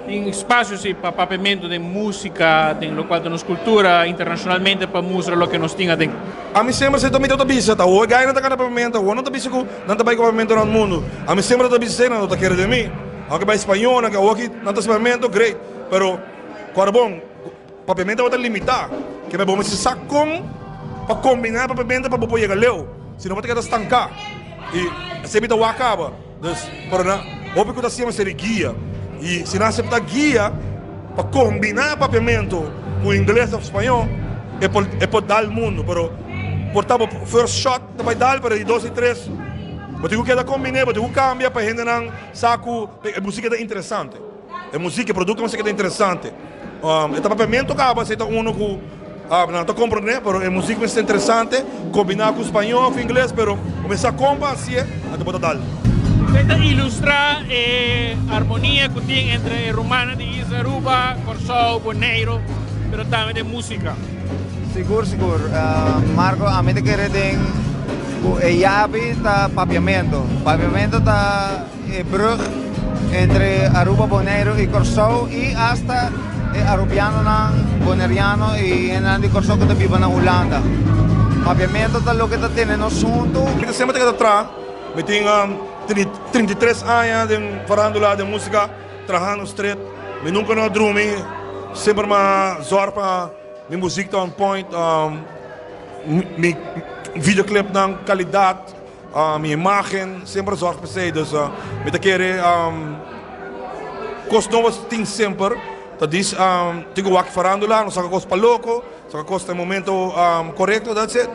Tin espacio si pa papiamento den musica, den locual ta nos cultura internacionalmente pa mustra loke nos tin aden. Ami semper sa mi ta bisa, ta hopi gainan ta canta papiamento, awor no ta bisa cu nan ta bay cu papiamento rond mundo. Ami semper ta bisa esey, nan no ta kere den mi. Aunke bay spañol, nan ke awor aki nan ta haci papiamento, great, pero cuadra bon. Papiamento tabata limitá. Ke bo mester sa kon pa kombiná e papiamento pa bo por yega leu. Si no bo ta keda stanká. I esei mi ta wak kaba. Dus, pero nan hopi ku ta hasié mester di guia. I si nan aseptá guia pa kombiná e papiamento ku ingles òf spañó, e por e por dal mundu. Pero por ta bo first shot ta bai dal, pero di dos i tres bo tin ku keda kombiné, bo tin ku kambia pa hendenan sa ku e musika ta interesante. E muziek, e produkto mester keda interesante. E ta papiamento kaba, esei ta uno ku nan ta komprendé, pero e muziek mester interesante, kombiná ku spañó òf ingles, pero bo mester sa kon pa hasié, anto bo ta dal. Esei ta ilustrá e armonia ku tin entre e rumannan di Isla Aruba, Kòrsou, Boneiru, pero tambe den músika. Sigur, sigur. Marco, ami ta kere den ku e yabi ta papiamento. Papiamento ta E brug entre Aruba, Boneiru i Kòrsou i asta e arubianonan, boneriano i hendenan di Kòrsou ku ta biba na Hulanda. Papiamentu ta loke ta tene nos huntu. Mi ta semper ta keda traha. Mi tin 33 aña den farandula, den musika, trahando stret. Mi nunka no a drumi. Semper mi a zòrg pa mi muzik ta on point, mi videoclipnan kalidat. Mi imagen semper a zorg pa esey, dus mi ta kere cos nobo tin semper, ta dis tin cu wak farandula, no saca cos pa loco, saca cos na e momento corecto, that's it.